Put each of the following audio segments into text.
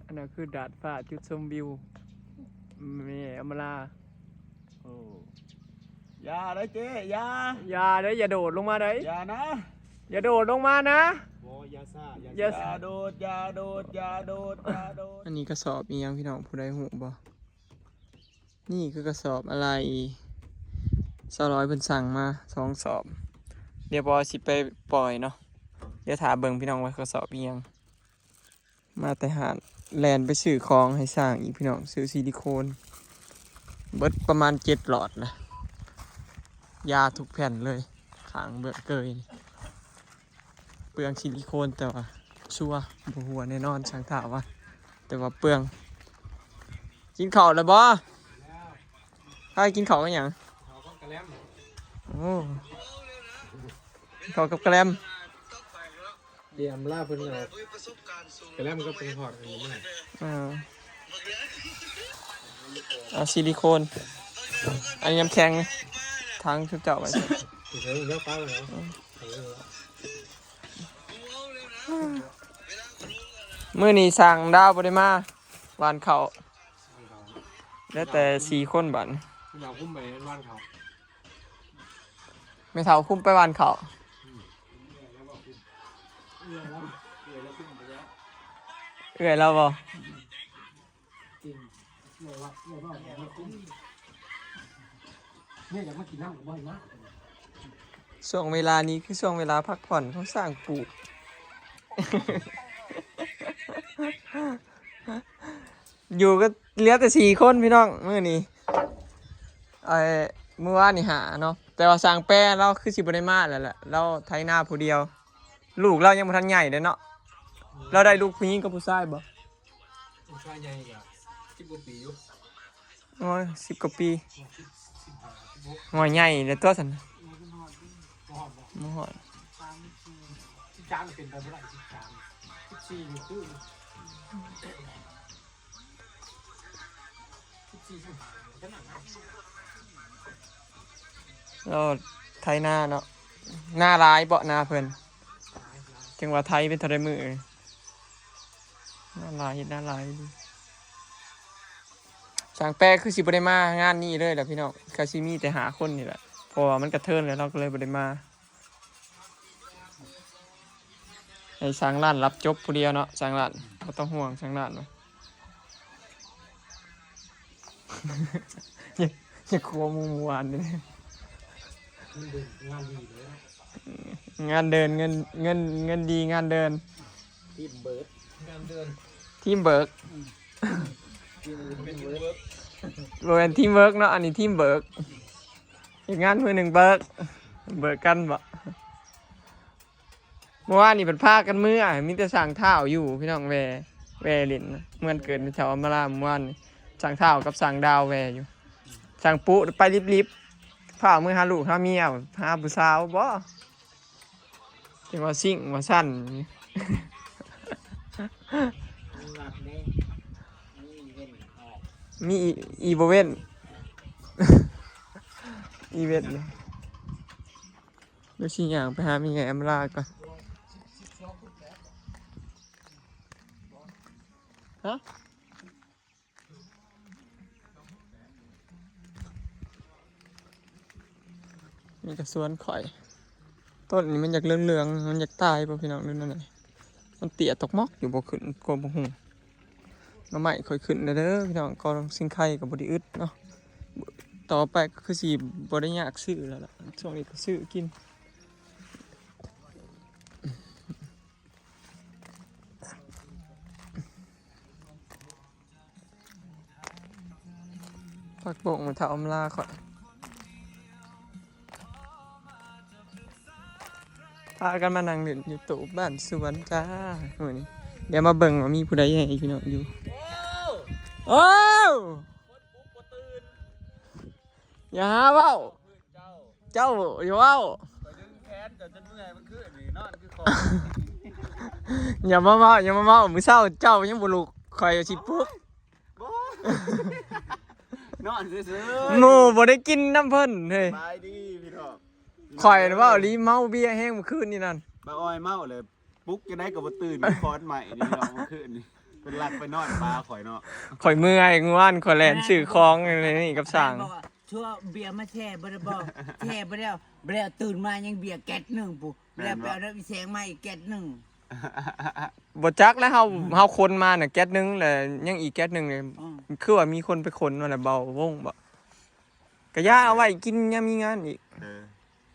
ອັນນັ້ນຄືດາດຟ້າຈຸດຊົມວິວແມ່ອຳມາລາ. ໂອ້ ຢ່າເດ້ເຈ້ ຢ່າ ຢ່າເດ້ ຢ່າໂດດລົງມາເດ້ ຢ່ານະ ຢ່າໂດດລົງມານະ ບໍ່ ຢ່າຊ້າ ຢ່າ ຢ່າ ຢ່າໂດດ ຢ່າໂດດ ຢ່າໂດດ ຢ່າໂດດ. ອັນນີ້ກະສອບອີ່ຫຍັງພີ່ນ້ອງ ຜູ້ໃດຮູ້ບໍ່? ນີ້ຄືກະສອບອາໄຫຼ່ ສາວລອຍເພິ່ນສັ່ງມາສອງສອບ ດຽວບໍ່ຊິໄປປ່ອຍເນາະ ດຽວຖ້າເບິ່ງພີ່ນ້ອງວ່າກະສອບອີ່ຫຍັງ. ມາແຕ່ຮ້ານ ແລ່ນໄປຊື້ຂອງໃຫ້ຊ້າງອີກພີ່ນ້ອງ ຊື້ຊິລິໂຄນ ເບິດປະມານເຈັດຫຼອດລະ ຢາທຸກແຜ່ນເລີຍ ຂ້າງເບື້ອງເກີຍນີ້ ເປືອງຊິລິໂຄນ ແຕ່ວ່າຊົ່ວ ບໍ່ຮົ່ວແນ່ນອນ ຊ່າງທ້າວວ່າ ແຕ່ວ່າເປືອງ. ກິນເຂົ້າແລ້ວບໍ່? ພາກິນເຂົ້າກັບຫຍັງ? ເຂົ້າກັບກະແລັມ ໂອ້ ກິນເຂົ້າກັບກະແລັມ. ດຽມລາເພິ່ນເອົາກະແລັມກັບໄປທອດອັນນີ້ມາ ເອີ ເອົາຊິລິໂຄນ ອັນນີ້ນ້ຳແຂງ ທັງຊຸມເຈົ້າໄວ້ ເອີ ດຽວປ້າໄວ້ເນາະ ເອີ ມື້ນີ້ຊ່າງດາວບໍ່ໄດ້ມາຫວ່ານເຂົ້າ ເຫຼືອແຕ່ສີ່ຄົນບາດນີ້ ດາວກຸ້ມໄປຫວ່ານເຂົ້າ. ແມ່ເຖົ້າຄຸມໄປຫວ່ານເຂົ້າ ເອື້ອຍລາວບໍ່? ຊ່ວງເວລານີ້ຄືຊ່ວງເວລາພັກຜ່ອນຂອງຊ້າງປູກ. ຢູ່ກໍເຫຼືອແຕ່ສີ່ຄົນພີ່ນ້ອງມື້ນີ້ ເອີ ມື້ວານນີ້ຫ້າເນາະ ແຕ່ວ່າຊ່າງແປລາວຄືຊິບໍ່ໄດ້ມາແລ້ວແຫຼະ ລາວໄຖນາຜູ້ດຽວ ລູກລາວຍັງບໍ່ທັນໃຫຍ່ເດ້ເນາະ. ລາວໄດ້ລູກຜູ້ຍິງກັບຜູ້ຊາຍບໍ່? ຜູ້ຊາຍໃຫຍ່ກະສິບກວ່າປີຢູ່. ໂອ້ຍ ສິບກວ່າປີ ໂອ້ຍ ໃຫຍ່ແລ້ວຕົວຊັ້ນ ບໍ່ຮອດ ບໍ່ຮອດ ສິບສາມ ສິບສາມ ເປັນໄປບໍ່ໄດ້ ສິບສາມ ສິບສີ່ ນີ້ຄື ສິບສີ່ ສິບຫ້າ ຂະໜາດນັ້ນ ລາວໄຖນາເນາະ ນາຫຼາຍເບາະ ນາເພິ່ນ ເຖິງວ່າໄຖເປັນເທົ່າໃດມື້ ນາຫຼາຍ ເຮັດນາຫຼາຍ. ຊ່າງແປຄືຊິບໍ່ໄດ້ມາງານນີ້ເລີຍລະພີ່ນ້ອງ ກະຊິມີແຕ່ຫ້າຄົນນີ້ແຫຼະ ເພາະວ່າມັນກະເທີນແລ້ວ ລາວກະເລີຍບໍ່ໄດ້ມາ ໃຫ້ຊ່າງລ້ານຮັບຈົບຜູ້ດຽວເນາະ ຊ່າງລ້ານ ບໍ່ຕ້ອງຫ່ວງຊ່າງລ້ານວ່າ ຢ່າ ຢ່າຄົວໝູ່ໝູ່ຫວານເດ້ ງານເດີນ ງານດີເດີ ເງິນ ເງິນ ເງິນດີງານເດີນ ທີມເບີກ ງານເດີນ ທີມເບີກ ອືມ ທີມເບີກ ບໍ່ແມ່ນທີມເວີກເນາະ ອັນນີ້ທີມເບີກ ເຮັດງານມື້ໜຶ່ງເບີກ ເບີກກັນເບາະ. ເມື່ອວານນີ້ເພິ່ນພາກັນເມືອ ມີແຕ່ຊ່າງທ້າວຢູ່ພີ່ນ້ອງ ແວ່ ແວ່ຫຼິ້ນ ເມືອນເກີດແມ່ເຖົ້າອຳມາລາ ເມື່ອວານນີ້ ຊ່າງທ້າວກັບຊ່າງດາວແວ່ຢູ່ ຊ່າງປຸໄປລິບໆ ພາເມືອຫາລູກຫາເມຍ ຫາຜູ້ສາວບໍ ຈັ່ງວ່າຊິງວ່າຊັ້ນ ມີອີເວັນ ອີເວັນ ອີເວັນ ດຽວຊິຍ່າງໄປຫາແມ່ໃຫຍ່ອຳມາລາກ່ອນ ຮະ ນີ້ກະສວນຂ້ອຍ ຕົ້ນນີ້ມັນຢາກເຫຼືອງໆ ມັນຢາກຕາຍບໍ່ພີ່ນ້ອງ ຫຼືແນວໃດ ມັນເຕ້ຍຕອກມອກຢູ່ ບໍ່ຂຶ້ນ ກະບໍ່ຮູ້. ໜໍ່ໄມ້ຂ້ອຍຂຶ້ນແລ້ວເດີພີ່ນ້ອງ ກໍຊິງໄຄກໍບໍ່ໄດ້ອຶດເນາະ ຕໍ່ໄປກໍຄືຊິບໍ່ໄດ້ຍາກຊື້ແລ້ວລະ ຊ່ວງນີ້ກໍຊື້ກິນ. ຜັກບົ້ງແມ່ເຖົ້າອຳມາລາຂ້ອຍ ພາກັນມານັ່ງຫຼິ້ນຢູ່ໂຕະບ້ານສວນຈ້າມື້ນີ້ ດຽວມາເບິ່ງວ່າມີຜູ້ໃດແດ່ພີ່ນ້ອງຢູ່ ໂອ້ ຢ່າຫາເວົ້າ ເຈົ້າ ເຈົ້າຢ່າເວົ້າ ຂ້ອຍດຶງແຂນເຈົ້າຈົນເມື່ອຍມື້ຄືນນີ້ ນອນຄືຂອງ ຢ່າມາເວົ້າ ຢ່າມາເວົ້າ ມື້ເຊົ້າເຈົ້າຍັງບໍ່ລຸກ ຂ້ອຍຊິປຸກ ບໍ່ ນອນຊື່ໆ ໝູ່ບໍ່ໄດ້ກິນນຳເພິ່ນເຮີ້ຍ ສະບາຍດີພີ່ນ້ອງ ຂ້ອຍເວົ້າອີ່ຫຼີ ເມົາເບຍແຮງມື້ຄືນນີ້ນັ້ນ ບາອອຍເມົາແລ້ວ ປຸກຈັ່ງໃດກໍບໍ່ຕື່ນ ຄອນໃໝ່ນີ້ພີ່ນ້ອງ ມື້ຄືນນີ້ ເພິ່ນລັກໄປນອນປ່າຂ້ອຍເນາະ. ຂ້ອຍເມື່ອຍ ມື້ວານຂ້ອຍແລ່ນຊື້ຂອງນີ້ກັບຊ່າງ. ບອກວ່າ ຊວນເບຍມາແຊ່ບໍ່ໄດ້ບໍ່ ແຊ່ບໍ່ແລ້ວ ບໍ່ແລ້ວຕື່ນມາຍັງເບຍແກັດໜຶ່ງພຸ້ນ ແມ່ນບໍ່? ແລ້ວໄປເອົານຳອີແສງມາອີກແກັດໜຶ່ງ. ບໍ່ຈັກແລ້ວ ເຮົາ ເຮົາຂົນມານະແກັດໜຶ່ງ ແລ້ວຍັງອີກແກັດໜຶ່ງນີ້ ອືມ ຄືວ່າມີຄົນໄປຂົນມາແລ້ວເບົາວົງບໍ? ກະຢ່າ ເອົາໄວ້ກິນຍາມມີງານອີກ. ເອີ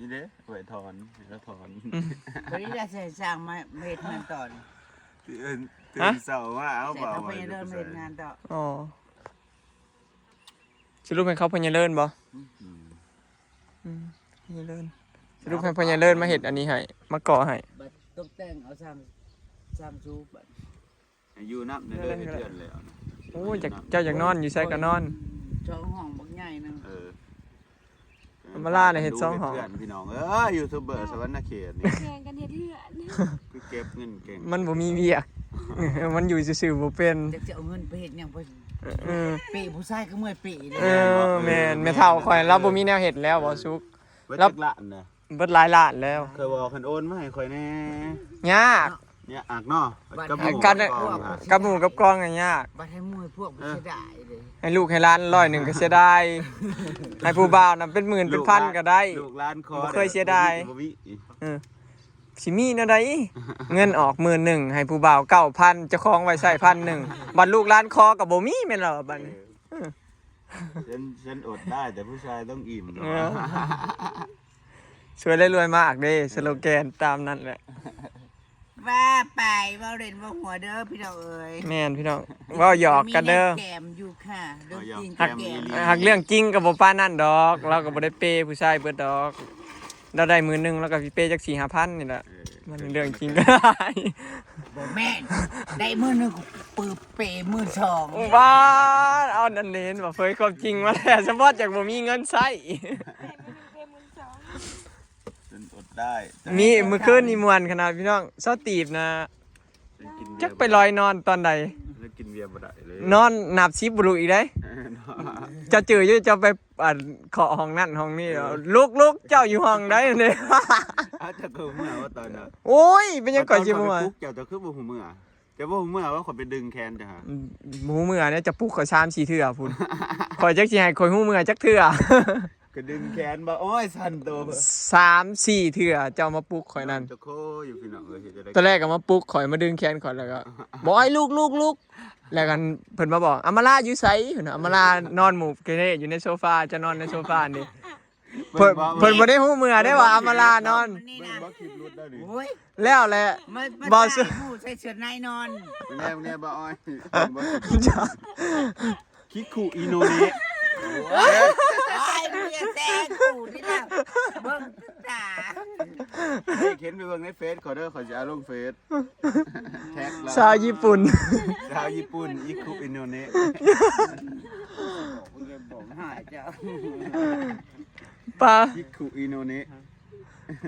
ນີ້ເດ້ ໄວ້ຖອນ ໃຫ້ລາວຖອນ. ອືມ ບາດນີ້ລະໃສ່ຊ່າງມາ ມາເຮັດງານຕໍ່ນີ້. ຕື່ນ ຕື່ນເຊົ້າມາເອົາ ໃສ່ ເອົາ ເອົາ ພະຍາເລີນມາເຮັດງານຕໍ່. ອໍ ສະຫຼຸບໃຫ້ເຂົາພະຍາເລີນບໍ? ອືມ ອືມ ພະຍາເລີນ ສະຫຼຸບໃຫ້ພະຍາເລີນມາເຮັດອັນນີ້ໃຫ້ ມາກໍ່ໃຫ້. ບັດຕົກແຕ່ງເອົາຊ່າງ ຊ່າງຊູບ ໃຫ້ຢູ່ນຳເດີ ເຮັດເຮືອນແລ້ວນະ. ໂອ້ຍ ຢາກ ເຈົ້າຢາກນອນຢູ່ໃສກໍນອນ. ສອງຫ້ອງບັກໃຫຍ່ໜຶ່ງ. ເອີ ອຳມາລານະເຮັດສອງຫ້ອງ. ເຮັດເຮືອນ ພີ່ນ້ອງເອີຍ ຢູທູບເບີສະຫວັນນະເຂດນີ້ ແຂ່ງກັນເຮັດເຮືອນ ຄືເກັບເງິນເກັ່ງ. ມັນບໍ່ມີວຽກ ມັນຢູ່ຊື່ໆບໍ່ເປັນ. ຈັກຊິເອົາເງິນໄປເຮັດຫຍັງ ເອີ ເປຜູ້ຊາຍຄືເມື່ອຍເປເດ້. ເອີ ແມ່ນ ແມ່ເຖົ້າຂ້ອຍລາວບໍ່ມີແນວເຮັດແລ້ວ ເອີ ບໍ່ສຸກ. ເບິດຈັກລ້ານນະ? ເບິດຫຼາຍລ້ານແລ້ວ. ເຄີຍບອກເພິ່ນໂອນມາໃຫ້ຂ້ອຍແດ່. ຍາກ ຍາກເນາະ ກັບໝູ່ກັບກອງ ກັບໝູ່ກັບກອງນະຍາກ. ບັດໃຫ້ໝູ່ໃຫ້ພວກ ເອີ ເສຍດາຍເດ້ ໃຫ້ລູກໃຫ້ຫຼານຮ້ອຍໜຶ່ງກໍເສຍດາຍ ໃຫ້ຜູ້ບ່າວນຳເປັນໝື່ນເປັນພັນກໍໄດ້ ລູກຫຼານຂໍ ບໍ່ເຄີຍເສຍດາຍ ບໍ່ມີ ບໍ່ມີ. ເອີ ຊິມີແນວໃດ ເງິນອອກໝື່ນໜຶ່ງ ໃຫ້ຜູ້ບ່າວເກົ້າພັນ ເຈົ້າຂອງໄວ້ໃຊ້ພັນໜຶ່ງ ບັດລູກຫຼານຂໍກໍບໍ່ມີແມ່ນລະບັດນີ້. ເອີ ເອີ ເອີ ສັນ ສັນອົດໄດ້ ແຕ່ຜູ້ຊາຍຕ້ອງອີ່ມ. ເອີ ສວຍແລະລວຍມາກເດ້ ສະໂລແກນຕາມນັ້ນແຫຼະ. ວ່າໄປ ເວົ້າເຫຼັ້ນເວົ້າຫົວເດີພີ່ນ້ອງເອີຍ. ແມ່ນພີ່ນ້ອງ ເວົ້າຫຍອກກັນເດີ ມີແນວແກມຢູ່ຄ່ະ ເລື່ອງຈິງ ຫາກ ແກມອີ່ຫຼີ ຫາກເລື່ອງຈິງກໍບໍ່ປານນັ້ນດອກ ລາວກໍບໍ່ໄດ້ເປຜູ້ຊາຍເບິດດອກ. ລາວໄດ້ໝື່ນໜຶ່ງ ລາວກໍຊິເປຈັກສີ່ຫ້າພັນນີ້ແຫຼະ. ເອີ ມັນເລື່ອງຈິງກໍໄດ້ ບໍ່ແມ່ນ ໄດ້ໝື່ນໜຶ່ງ ປຶບ ເປໝື່ນສອງ. ວ້າ ເອົານັ້ນເຫັນບໍ່ ເຜີຍຄວາມຈິງມາແລ້ວ ສະບອດຢາກບໍ່ມີເງິນໃຊ້. ເປັນອົດໄດ້ ມີມື້ຄືນນີ້ມ່ວນຂະໜາດພີ່ນ້ອງ ຊາວຕີບນະ ກິນເບຍ ຈັກໄປລອຍນອນຕອນໃດ ແລ້ວກິນເບຍບໍ່ໄດ້ເລີຍ ນອນນັບສິບບໍ່ລຸກອີກເດ້. ເຈົ້າຈື່ຢູ່ ເຈົ້າໄປ ອັນ ເຄາະຫ້ອງນັ້ນຫ້ອງນີ້ ເອີ ລຸກໆ ເຈົ້າຢູ່ຫ້ອງໃດເດ້. ອ້າວ ເຈົ້າກໍເມືອວ່າຕອນນັ້ນ. ໂອ້ຍ ເປັນຫຍັງຂ້ອຍຊິບໍ່ມາ ຕອນຂ້ອຍໄປປຸກເຈົ້າ ເຈົ້າຄືບໍ່ຮູ້ເມືອ? ເຈົ້າບໍ່ຮູ້ເມືອວ່າຂ້ອຍໄປດຶງແຂນເຈົ້າຫາ? ອືມ ບໍ່ຮູ້ເມືອແນວ ເຈົ້າປຸກຂ້ອຍສາມສີ່ເທື່ອພຸ້ນ ຂ້ອຍຈັກຊິໃຫ້ຂ້ອຍຮູ້ເມືອຈັກເທື່ອ. ກໍດຶງແຂນບໍ່ ໂອ້ຍ ສັ່ນໂຕ ສາມສີ່ເທື່ອ ເຈົ້າມາປຸກຂ້ອຍນັ້ນ. ເຈົ້າໂຄຢູ່ພີ່ນ້ອງເອີຍ ເຮັດຈັ່ງໃດ? ຕອນແລກກໍມາປຸກຂ້ອຍ ມາດຶງແຂນຂ້ອຍ ແລ້ວກໍ ບໍ່ ອາຍ ລຸກ ລຸກ ລຸກ. ແລ້ວກັນເພິ່ນມາບອກ ອຳມາລາຢູ່ໃສ? ເພິ່ນວ່າ ອຳມາລານອນໝູບເກເລຢູ່ໃນໂຊຟາ ຈະນອນໃນໂຊຟານີ້. ເພິ່ນ ເພິ່ນບໍ່ໄດ້ຮູ້ເມືອໄດ້ວ່າອຳມາລານອນ. ເບິ່ງບໍ່ຄລິບຫຼຸດໄດ້ນີ້. ໂອ້ຍ ແລ້ວແຫຼະ ມາ ບໍ່ ໃສ່ໝູ່ໃສ່ເສື້ອໃນນອນ. ແນວແນວບໍ່ອ້ອຍ ເບິ່ງບໍ່ ຄິຄຸອິໂນເນະ. ໂອ້ຍ ໂອ້ຍ ມຶງຢ່າແຊງກູນີ້ນະ ເບິ່ງຕາ. ເຫັນໄປເບິ່ງໃນເຟສຂ້ອຍເດີ ຂ້ອຍຊິເອົາລົງເຟສ. ແທັກລາວ ຊາວຍີ່ປຸ່ນ ຊາວຍີ່ປຸ່ນ ຄິຄຸອິໂນເນະ. ບໍ່ຢາກບອກຫາເຈົ້າ ປາ ຄິຄຸອິໂນເນະ.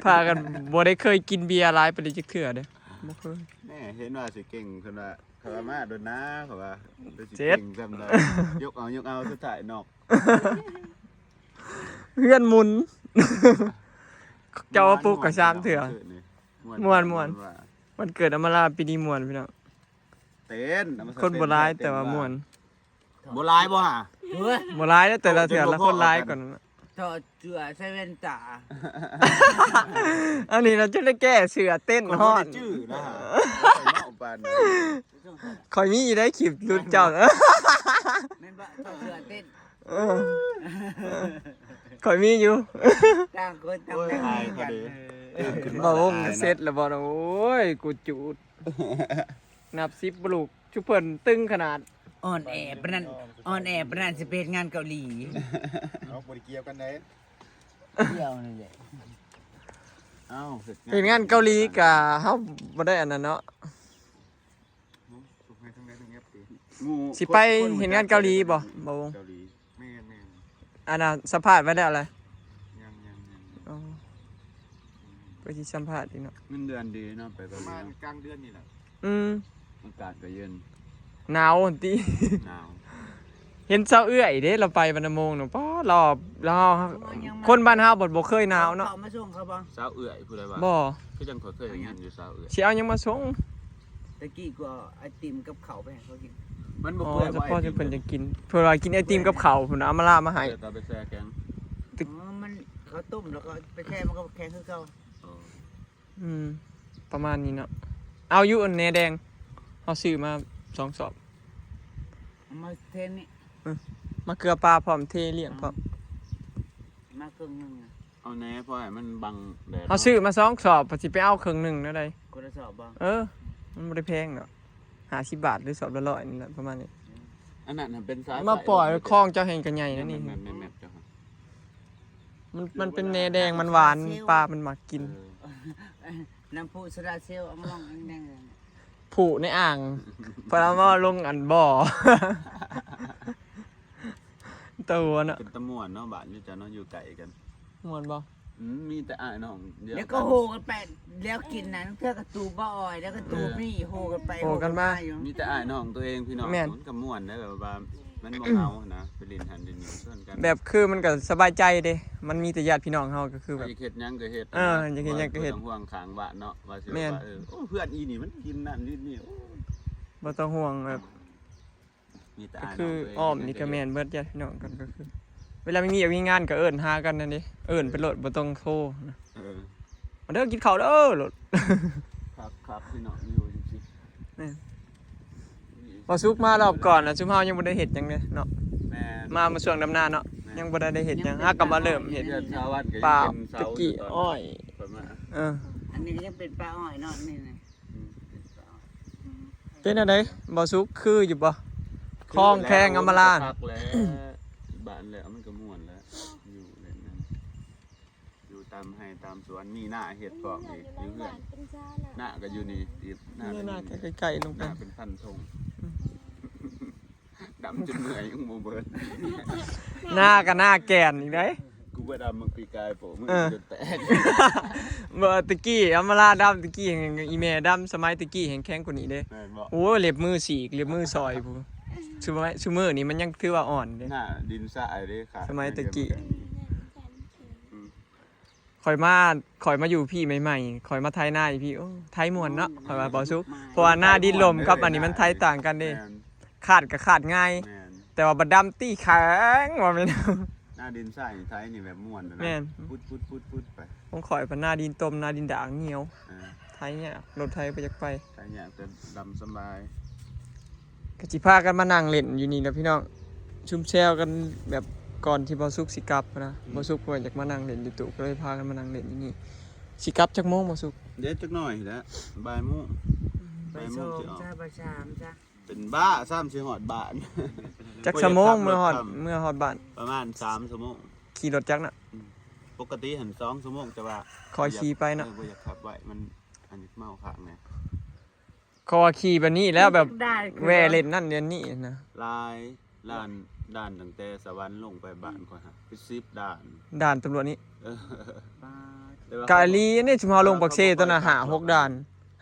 ພາກັນບໍ່ໄດ້ເຄີຍກິນເບຍຫຼາຍປານນີ້ຈັກເທື່ອເດ້ ບໍ່ເຄີຍ. ແນ່ ເຫັນວ່າຊິເກັ່ງ ເພິ່ນວ່າ ເຂົາວ່າມາໂດນນາ ເຂົາວ່າ ເປັນຊິເກັ່ງສ່ຳໃດ. ຍົກເອົາ ຍົກເອົາ ສຸດທ້າຍນອກ. ເຮືອນໝຸນ ເຈົ້າມາປຸກຂ້ອຍສາມເທື່ອ. ມ່ວນ ມ່ວນ ມ່ວນ ວັນເກີດອຳມາລາປີນີ້ມ່ວນພີ່ນ້ອງ. ເຕັ້ນ ຄົນບໍ່ຫຼາຍແຕ່ວ່າມ່ວນ. ບໍ່ຫຼາຍບໍ່ຫາ? ເອີຍ ບໍ່ຫຼາຍເດ້ ແຕ່ລະເທື່ອລະຄົນຫຼາຍກວ່ານັ້ນ. ຖອດເສື້ອໃສ່ແວ່ນຕາ. ອັນນີ້ລະຈະໄດ້ແກ້ເສື້ອເຕັ້ນຮ້ອນ. ຄືນະ ຂ້ອຍມີຢູ່ໃນຄລິບຫຼຸດເຈົ້າ. ແມ່ນບໍ່? ຖອດເສື້ອເຕັ້ນ. ເອີ ຂ້ອຍມີຢູ່. ຕ່າງຄົນຕ່າງ ໂອ້ຍ ອາຍເຂົາເດ້. ເວົ້າວົງເສັດແລ້ວບໍ່ນະ? ໂອ້ຍ ກູຈູດ ນັບສິບບໍ່ລຸກ. ຊຸເພິ່ນຕຶງຂະໜາດ. ອ່ອນແອປານນັ້ນ ອ່ອນແອປານນັ້ນ ຊິໄປເຮັດງານເກົາຫຼີ. ເຮົາບໍ່ໄດ້ກ່ຽວກັນເດ້. ກ່ຽວນັ້ນແຫຼະ. ເອົ້າ ເຮັດງານເກົາຫຼີກະເຮົາບໍ່ໄດ້ອັນນັ້ນເນາະ. ຊິໄປເຮັດງານເກົາຫຼີບໍ່? ບໍ່ ເກົາຫຼີ. ແມ່ນໆ ອັນນ່າ ສຳພາດໄວ້ແລ້ວລະ? ຍັງໆໆໆ. ອໍ ເພິ່ນຊິສຳພາດອີກເນາະ. ເງິນເດືອນດີເນາະ ໄປເກົາຫຼີ ປະມານກາງເດືອນນີ້ແຫຼະ. ອືມ ອາກາດກໍເຢັນ. ໜາວຫັ້ນຕິ? ໜາວ. ເຫັນສາວເອື້ອຍເດ້ ລາວໄປວັນນະໂມງນະ ປ້າ ລາວ ລາວ ຄົນບ້ານເຮົາບັດບໍ່ເຄີຍໜາວເນາະ. ເຂົາມາສົ່ງເຂົາບໍ່? ສາວເອື້ອຍຜູ້ໃດວະ? ບໍ່ ຄືຈັ່ງຂ້ອຍເຄີຍໄດ້ຍິນຢູ່ ສາວເອື້ອຍ. ຊິເອົາຫຍັງມາສົ່ງ? ແ ຕະກີ້ກໍເອົາໄອຕິມກັບເຂົ້າໄປໃຫ້ເຂົາກິນ. ມັນບໍ່ເປື່ອຍບໍ່ ສະເພາະເພິ່ນຈະກິນ ເພິ່ນວ່າກິນໄອຕິມກັບເຂົ້າພຸ້ນນະ ເອົາມາລາມາໃຫ້. ເອີ ກໍເອົາໄປແຊ່ແກງ. ອໍ ມັນ ເຂົາຕົ້ມແລ້ວກໍໄປແຊ່ ມັນກໍແຂງຄືເກົ່າ. ອໍ ອືມ ປະມານນີ້ເນາະ. ເອົາຢູ່ອັນແໜແດງ ເຮົາຊື້ມາສອງສອບ. ເອົາມາແທນນີ້ ເອີ ມາເກືອປາພ້ອມ ເທລ້ຽງພ້ອມ. ມາເຄິ່ງໜຶ່ງນະ. ເອົາແໜ ພໍໃຫ້ມັນບັງແດດ. ເຮົາຊື້ມາສອງສອບ ຊິໄປເອົາເຄິ່ງໜຶ່ງແນວໃດ? ຄົນລະສອບບໍ່? ເອີ ມັນບໍ່ໄດ້ແພງດອກ ຫ້າສິບບາດ ຫຼື ສອບລະຮ້ອຍນີ້ແຫຼະ ປະມານນີ້. ອັນນັ້ນນະເປັນສາຍ ມາປ່ອຍ ໄຟ ຂອງເຈົ້າແຮ່ງກະໃຫຍ່ແນວນີ້. ແມ່ນໆໆ ເຈົ້າ ມັນ ມັນເປັນແໜແດງ ມັນຫວານ ເອີ ປາມັນມັກກິນ. ເອີ ນ້ຳພຸໂຊລາເຊວ ເອົາມາລອງແດງໆ ພຸໃນອ່າງ ເພິ່ນເອົາມາລົງອັນບໍ່ ຕາຫົວເນາະ. ເປັນຕາມ່ວນເນາະ ບ້ານຢູ່ເຈົ້າເນາະ ຢູ່ໃກ້ກັນ. ມ່ວນບໍ່? ອືມ ມີແຕ່ອ້າຍນ້ອງດຽວ ແລ້ວກໍໂຫກັນໄປ ແລ້ວກິນນັ້ນ ເທື່ອກະຕູບໍ່ອອຍ ແລ້ວກະຕູ ເອີ ມີໂຫກັນໄປ ໂຫກັນມາ ໂຫກັນມາຢູ່. ມີແຕ່ອ້າຍນ້ອງຕົວເອງພີ່ນ້ອງ. ແມ່ນ ມັນກະມ່ວນໄດ໋ ແບບວ່າມັນບໍ່ເຫງົາຫັ້ນນະ ໄປຫຼິ້ນຫັ້ນຫຼິ້ນນີ້ ຊວນກັນ. ແບບຄືມັນກະສະບາຍໃຈເດ້ ມັນມີແຕ່ຍາດພີ່ນ້ອງເຮົາ ກະຄືແບບ ຢາກເຮັດຫຍັງກະເຮັດ. ເອີ ຢາກເຮັດຫຍັງກະເຮັດ ບໍ່ຕ້ອງຫ່ວງຂ້າງບ້ານເນາະ ວ່າຊິ ແມ່ນ ວ່າ ເອີ ໂອ້ ເພື່ອນອີນີ້ມັນກິນນັ້ນກິນນີ້. ໂອ້ ບໍ່ຕ້ອງຫ່ວງແບບ ອ່າ ມີແຕ່ອ້າຍນ້ອງຕົວເອງ ຄືອ້ອມນີ້ກະແມ່ນເບິດ ຍາດພີ່ນ້ອງກັນກະຄື ເວລາມີວຽກມີງານກະເອີ້ນຫາກັນນັ້ນເດ້ ເອີ້ນໄປໂລດ ບໍ່ຕ້ອງໂທນະ. ເອີ ມາເດີ ກິນເຂົ້າເດີໂລດ. ຄັກໆ ພີ່ນ້ອງຢູ່ຈັ່ງຊີ້. ແມ່ນ ບໍ່ສຸກມາລອບກ່ອນນະ ຊຸມເຮົາຍັງບໍ່ໄດ້ເຮັດຫຍັງເດ້ເນາະ. ແມ່ນ ມາ ມາຊ່ວງດຳນາເນາະ. ແມ່ນ ຍັງບໍ່ໄດ້ເຮັດຫຍັງ ຫາກະມາເລີ່ມເຮັດ ເຮືອນຊາວວັນກະຍັງເປັນເສົາຢູ່ຕອນ ອ້ອຍ ຂ້ອຍມາ. ເອີ ອັນນີ້ກະຍັງເປັນປ່າອ້ອຍເນາະ ນີ້ນະ. ອືມ ເປັນແນວໃດ ບໍ່ສຸກ ຄືຢູ່ບໍ່? ຄອງແຄງອຳມາລາ ຄັກແລ້ວ ບ້ານແລ້ວມັນກະມ່ວນແລ້ວ ຢູ່ເລີຍນະ ຢູ່ຕາມໄຮ່ຕາມສວນ ມີນາເຮັດພ້ອມອີກ ຢູ່ເຮືອນ ນາກະຢູ່ນີ້ອີກ ນາກະຢູ່ນີ້ ໃກ້ໆລົງໄປ ນາເປັນພັນທົ່ງ. ອືມ ດຳຈົນເມື່ອຍຍັງບໍ່ເບິດ ນາກະນາແກ່ນອີກເດ້. ກູບໍ່ດຳມັກປີກາຍໂປະມື ເອີ ຈົນແຕກ. ບໍ່ ຕະກີ້ອຳມາລາດຳ ຕະກີ້ ອີ່ແມ່ດຳ ສະໄໝຕະກີ້ແຮ່ງແຂງກວ່ານີ້ເດ້. ແມ່ນບໍ່? ໂອ້ ເລັບມືສີກ ເລັບມືຊອຍພຸ້ນ. ຊຸມື້ ຊຸມື້ນີ້ມັນຍັງຖືວ່າອ່ອນເດ້ ໜ້າດິນຊາຍເດ້ ຂາ ສະໄໝຕະກີ້. ອືມ ຂ້ອຍມາ ຂ້ອຍມາຢູ່ພີ້ໃໝ່ໆ ຂ້ອຍມາໄຖນາຢູ່ພີ້ ໂອ້ ໄຖມ່ວນເນາະ ຂ້ອຍວ່າ ບໍ່ສຸກ ເພາະວ່ານາດິນລົມກັບອັນນີ້ມັນໄຖຕ່າງກັນເດ້. ແມ່ນ ຄາດກະຄາດງ່າຍ ແມ່ນ ແຕ່ວ່າບັດດຳຕີແຂງວ່າແມ່ນ. ນາດິນຊາຍໄຖນີ້ແບບມ່ວນນະ ແມ່ນ ປຸດໆໆໄປ. ຂອງຂ້ອຍພັດນາດິນຕົມ ນາດິນດາກໜຽວ. ເອີ ໄຖຍາກ ລົດໄຖບໍ່ຢາກໄປ ໄຖຍາກ ແຕ່ດຳສະບາຍ. ກະຊິພາກັນມານັ່ງຫຼິ້ນຢູ່ນີ້ແຫຼະພີ່ນ້ອງ ຊຸມແຊວກັນແບບກ່ອນທີ່ບໍ່ສຸກຊິກັບນະ. ອືມ ບໍ່ສຸກວ່າຢາກມານັ່ງຫຼິ້ນຢູ່ຕູ້ ກະເລີຍພາກັນມານັ່ງຫຼິ້ນຢູ່ນີ້. ຊິກັບຈັກໂມງບໍ່ສຸກ? ເດ ຈັກໜ້ອຍແຫຼະ ບ່າຍໂມງ ບ່າຍໂມງຊິອອກ ບ່າຍສອງຊະ ບ່າຍສາມຊະ. ເປັນບ້າຊ້ຳ ຊິຮອດບ້ານ. ຈັກຊົ່ວໂມງເມື່ອຮອດ ເມື່ອຮອດບ້ານ? ປະມານສາມຊົ່ວໂມງ ຂີ່ລົດຈັກນະ. ອືມ ປົກກະຕິຫັ້ນສອງຊົ່ວໂມງ ແຕ່ວ່າຂ້ອຍຂີ່ໄປເນາະ ເອີ ບໍ່ຢາກຂັບໄວ ມັນອັນນີ້ເມົາຄ້າງແດ່. ເພາະວ່າຂີ່ແບບນີ້ແລ້ວແບບແວ່ຫຼິ້ນນັ້ນຫຼິ້ນນີ້ນະ. ຫຼາຍ ດ່ານ ດ່ານຕັ້ງແຕ່ສະຫວັນລົງໄປບ້ານຂ້ອຍຫັ້ນເປັນສິບດ່ານ ດ່ານຕຳຫຼວດນີ້. ເອີ ປາດ ກະອີ່ຫຼີອັນນີ້ ຊຸມເຮົາລົງປາກເຊຕອນນັ້ນຫ້າຫົກດ່ານ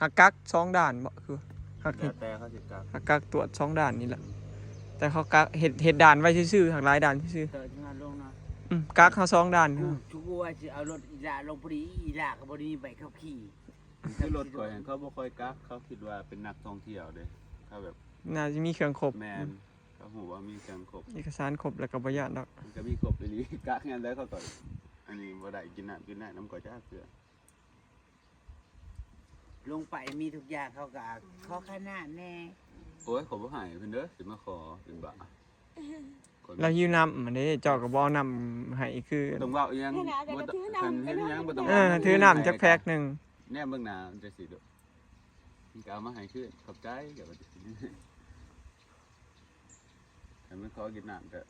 ຫາກກັກສອງດ່ານບໍ ຄືຫາກ ແລ້ວແຕ່ເຂົາຊິກັກ ຫາກກັກຕວດສອງດ່ານນີ້ແຫຼະ. ແຕ່ເຂົາກັກ ເຮັດ ເຮັດດ່ານໄວ້ຊື່ໆ ຫາກຫຼາຍດ່ານຊື່ໆ. ເອີ ອືມ ກັກເຮົາສອງດ່ານ. ກູ ກູວ່າຊິເອົາລົດອີ່ຫຼ້າລົງ ພໍດີອີ່ຫຼ້າກະບໍ່ໄດ້ມີໃບຂັບຂີ່. ຄືລົດຂ້ອຍຫັ້ນ ເຂົາບໍ່ຄ່ອຍກັກ ເຂົາຄິດວ່າເປັນນັກທ່ອງທ່ຽວເດ້ ເຂົາແບບ ໜ້າຈະມີເຄື່ອງຄົບ. ແມ່ນ ເຂົາຮູ້ວ່າມີເຄື່ອງຄົບ ເອກະສານຄົບ ແລ້ວກະບໍ່ຢ້ານດອກ. ມັນກະມີຄົບອີ່ຫຼີ ກັກຍາມໃດເຂົາກະ ອັນນີ້ບໍ່ໄດ້ ກິນນ້ຳກິນໃນນຳກະຈັກເທື່ອ. ລົງໄປມີທຸກຢ່າງ ເຂົາກະຂໍຂະໜາດແດ່. ໂອ້ຍ ເຂົາບໍ່ໃຫ້ເພິ່ນເດີ ຊິມາຂໍເປັນບ້າ. ລາວຫິວນ້ຳຫັ້ນເດ້ ເຈົ້າກະບໍ່ເອົານ້ຳໃຫ້ຄື ຕ້ອງເວົ້າອີ່ຫຍັງ ຄັນເຫັນຫຍັງບໍ່ຕ້ອງ ເອີ ຖືນ້ຳຈັກແພັກໜຶ່ງ ແນມເບິ່ງໜ້າມັນຈັ່ງຊີ້ໂລດ ມັນກະເອົາມາໃຫ້ຄື ຂອບໃຈ ກະວ່າຈັ່ງຊີ້. ຄັນມັນຂໍກິນນ້ຳກະ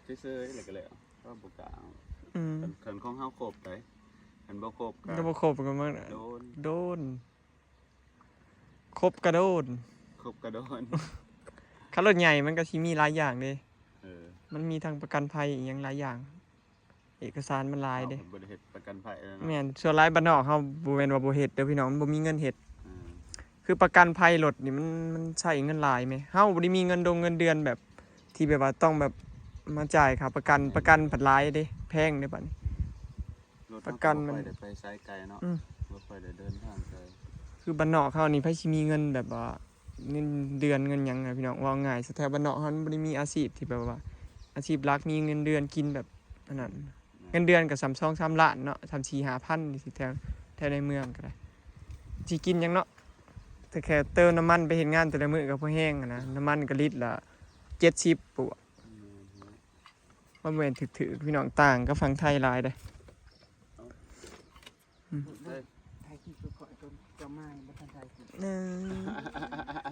ເຊີຍໆ ແລ້ວກະແລ້ວ ເຮົາບໍ່ກ້າເອົາ. ອືມ ຄັນ ຄັນຂອງເຮົາຄົບໄດ໋ ຄັນບໍ່ຄົບກະ ກະບໍ່ຄົບກະມັນ ໂດນ ໂດນ. ຄົບກະໂດນ ຄົບກະໂດນ. ຄັນລົດໃຫຍ່ມັນກະຊິມີຫຼາຍຢ່າງເດ້. ເອີ ມັນມີທັງປະກັນໄພອີ່ຫຍັງຫຼາຍຢ່າງ ເອກະສານມັນຫຼາຍເດ້. ເຮົາບໍ່ໄດ້ເຮັດປະກັນໄພແລ້ວເນາະ. ແມ່ນ ສ່ວນຫຼາຍບ້ານນອກເຮົາບໍ່ແມ່ນວ່າບໍ່ເຮັດເດີພີ່ນ້ອງ ມັນບໍ່ມີເງິນເຮັດ. ອືມ ຄືປະກັນໄພລົດນີ້ມັນ ມັນໃຊ້ເງິນຫຼາຍແມ ເຮົາບໍ່ໄດ້ມີເງິນດົງເງິນເດືອນແບບ ທີ່ແບບວ່າຕ້ອງແບບມາຈ່າຍຄ່າປະກັນ. ແມ່ນ ປະກັນພັດຫຼາຍເດ້ ແພງເດ້ບາດນີ້. ລົດເຮົາກະບໍ່ຄ່ອຍໄດ້ໄປໄສໄກເນາະ. ອືມ ບໍ່ຄ່ອຍໄດ້ເດີນທາງໄກ. ຄືບ້ານນອກເຮົານີ້ ໃຜຊິມີເງິນແບບວ່າ ເງິນເດືອນເງິນຫຍັງນະພີ່ນ້ອງ. ເວົ້າງ່າຍຊະ ແຖວບ້ານນອກເຮົາມັນບໍ່ໄດ້ມີອາຊີບທີ່ແບບວ່າ ອາຊີບຫຼັກມີເງິນເດືອນກິນແບບອັນນັ້ນ. ເງິນເດືອນກໍສ່ຳສອງສາມລ້ານເນາະ ສ່ຳສີ່ຫ້າພັນ ນີ້ຊິ ແຖວ ແຖວໃນເມືອງກໍໄດ້ ຊິກິນຫຍັງເນາະ. ແຕ່ແຄ່ເຕີມນ້ຳມັນໄປເຮັດງານແຕ່ລະມື້ກໍພໍແຮງຫັ້ນນະ. ນ້ຳມັນກໍລິດລະເຈັດສິບປະ ບໍ່ແມ່ນຖືກໆ ພີ່ນ້ອງ ຕ່າງກັບຝັ່ງໄທຫຼາຍເດ້. ອືມ ເອີຍ ຖ່າຍຄລິບກັບຂ້ອຍກ່ອນ ເຈົ້າມາຍັງບໍ່ທັນຖ່າຍຄລິບ.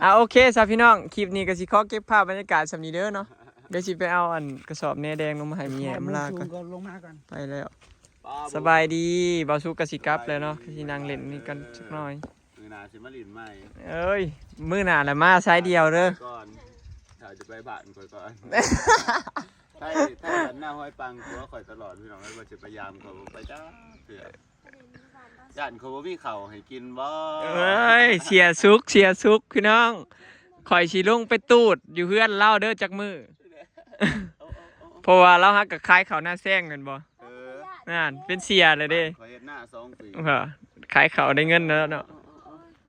ອ່າ ໂອເຄຊະພີ່ນ້ອງ ຄລິບນີ້ກໍຊິຂໍເກັບພາບບັນຍາກາດສ່ຳນີ້ເດີເນາະ. ດຽວຊິໄປເອົາອັນກະສອບແໜແດງລົງມາໃຫ້ແມ່ແຍມລາກ່ອນ ລົງມາກ່ອນ ໄປແລ້ວ. ສະບາຍດີ ບ່າວສຸກກໍຊິກັບແລ້ວເນາະ ກໍຊິນັ່ງຫຼິ້ນນີ້ກັນຈັກໜ້ອຍ. ມື້ໜ້າຊິມາຫຼິ້ນໃໝ່. ເອີຍ ມື້ໜ້າລະມາສາຍດຽວເດີ ກ່ອນ ຖ້າຈະໄປບ້ານຂ້ອຍກ່ອນ. ໄທ ໄທບ້ານນາຫ້ວຍປັງ ຕົວະຂ້ອຍຕະຫຼອດ ພີ່ນ້ອງເອີຍ ວ່າຊິໄປຢາມ ຂ້ອຍບໍ່ໄປຈັກເທື່ອ ຢ້ານຂ້ອຍບໍ່ມີເຂົ້າໃຫ້ກິນບໍ. ເອີຍ ເສຍສຸກ ເສຍສຸກ ພີ່ນ້ອງ ຂ້ອຍຊິລົງໄປຕູດຢູ່ເຮືອນລາວເດີຈັກມື້. ເອີ ເອີ ເອີ ເພາະວ່າລາວຫາກໍຂາຍເຂົ້ານາແຊງແມ່ນບໍ່? ເອີ ນັ້ນເປັນເສຍແລ້ວເດ້ ຂ້ອຍເຮັດນາສອງປີ ເອີ ຂາຍເຂົ້າໄດ້ເງິນແລ້ວເນາະ.